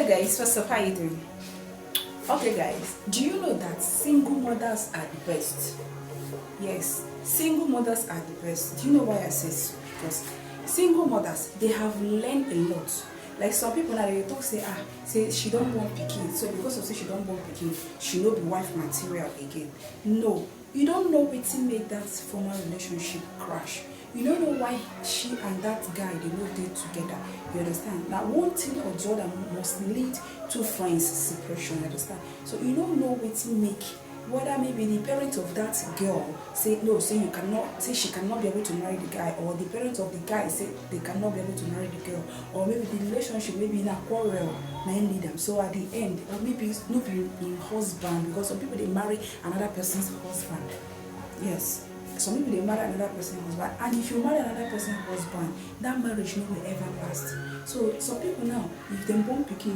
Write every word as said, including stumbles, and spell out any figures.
Guys, what's up? How you doing? Okay, guys, do you know that single mothers are the best? Yes, single mothers are the best. Do you know why I say so? Because single mothers, they have learned a lot. Like, some people now, they talk say, ah, say she don't want pikin, so because of say she don't want pikin, she no be wife material again. No, you don't know wetin make that former relationship crash. You don't know why she and that guy, they no dey together. You understand? Now, one thing or the other must lead to friends separation. You understand? So you don't know wetin make, whether maybe the parents of that girl say no, say you cannot, say she cannot be able to marry the guy, or the parents of the guy say they cannot be able to marry the girl, or maybe the relationship, maybe in a quarrel, na im lead am. So at the end, or maybe it's not be im husband, because some people, they marry another person's husband. Yes, some people, they marry another person's husband, and if you marry another person's husband, that marriage no will ever last. So some people now, if dem born pikin,